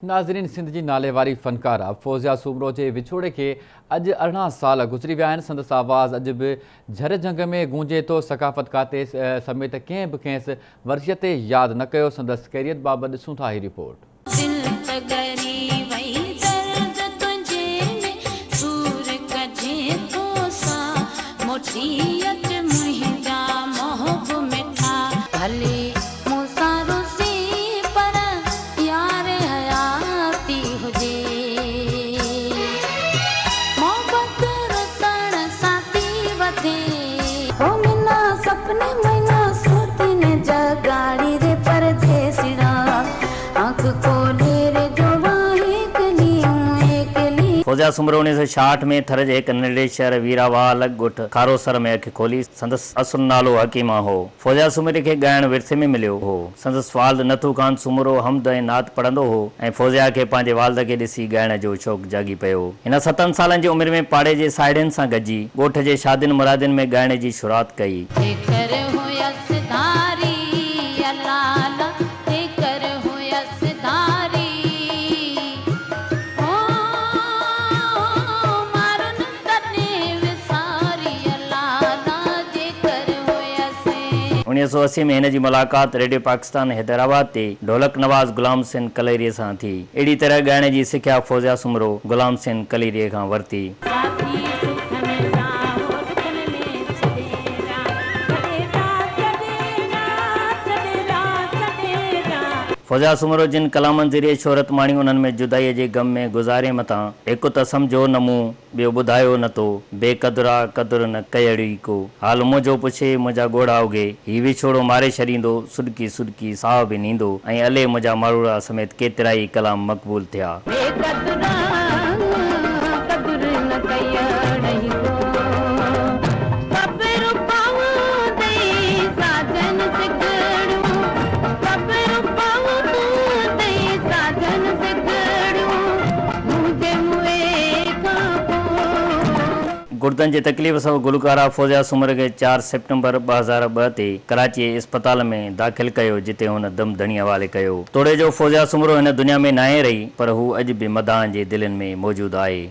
ناظرين سنڌ جي ناليواري فنڪاره فوزيا سومرو جي وڇوڙي کي اڄ 18 سال گذري ويا آهن سندس آواز اڄ به جھر جھنگ ۾ گونجي ٿو ثقافت کاتي سميت ڪنهن به کيس ورثي تي ياد نه ڪيو سندس ڪيريئر بابت ڏسون ٿا هي رپورٽ. دل ته ڳري وئي درد تنهنجي ۾ سور ڪجي ٿو سا موٽي اچ منهنجا محب مٺا. ڀلي مون سان رسي پر يار حياتي هجي. محبت رسڻ سان ٿي وڌي. او منا سپني منا سوتين جڳاڙي ري پرديسڙا آنک کولي ري جو واهيڪلي ايڪلي. فوزيا سومرو 1966 ۾ ٿر جي هڪ ننڍڙي شهر ويراواهه لڳ ڳوٺ کاروسر ۾ اک کولي. سندس اصل نالو حڪيما هو. فوزيا سومري کي ڳائڻ ورثي ۾ مليو هو. سندس والد نٿو خان سومرو حمد ۽ نعت پڙهندو هو ۽ فوزيا کي پنهنجي والد کي ڏسي ڳائڻ جو شوق جاڳي پيو. هن ستن سالن جي عمر ۾ پاڙي جي ساهيڙين سان گڏجي ڳوٺ جي شادين مرادين ۾ ڳائڻ جي شروعات ڪئي. جيڪر هيس ڌاري الالا جيڪر هيس ڌاري هو مارن تڏهن وساري الالا جيڪر هيس. 1980 ۾ هن جي ملاقات ريڊيو پاڪستان حيدرآباد تي ڍولڪ نواز غلام حسين ڪليريء سان ٿي. اهڙي طرح ڳائڻ جي سکيا فوزيا سومرو غلام حسين ڪليريء کان ورتي. ساٿي سکن جا هو ڏکن ۾ ڇڏي ويا، ڇڏي ويا، ڇڏي ويا، ڇڏي ويا، ڇڏي ويا. فوزيا سومرو جن ڪلامن ذريعي شهرت ماڻي انهن ۾ جدائيء جي غم ۾ گذارين متان، هڪ ته سمجهو نه مون، ٻيو ٻڌايو نه تو، بي قدرا قدر نه ڪيڙئي ڪو، حال منهنجو پڇي منهنجا ڳوڙها اگهي، هي وڇوڙو ماري ڇڏيندو، سڏڪي سڏڪي ساهه به نيندو ۽ الي منهنجا ماروئڙا سميت ڪيترائي ڪلام مقبول ٿيا. بي قدرا قدر نه ڪيڙئي ڪو، قبر پوندئي ساجن سگهڙيون، قبر پوندئي ساجن سگهڙيون، منهنجي موئي کان پوء. گردن جي تڪليف سبب گلوڪاره فوزيا سومري کي چار سيپٽمبر 2002 تي ڪراچي جي اسپتال ۾ داخل ڪيو جتي هن دم ڌڻي حوالي ڪيو. توڙي جو فوزيا سومرو هن دنيا ۾ ناهي رهي پر هو اڄ به مداحن جي دلين ۾ موجود آهي.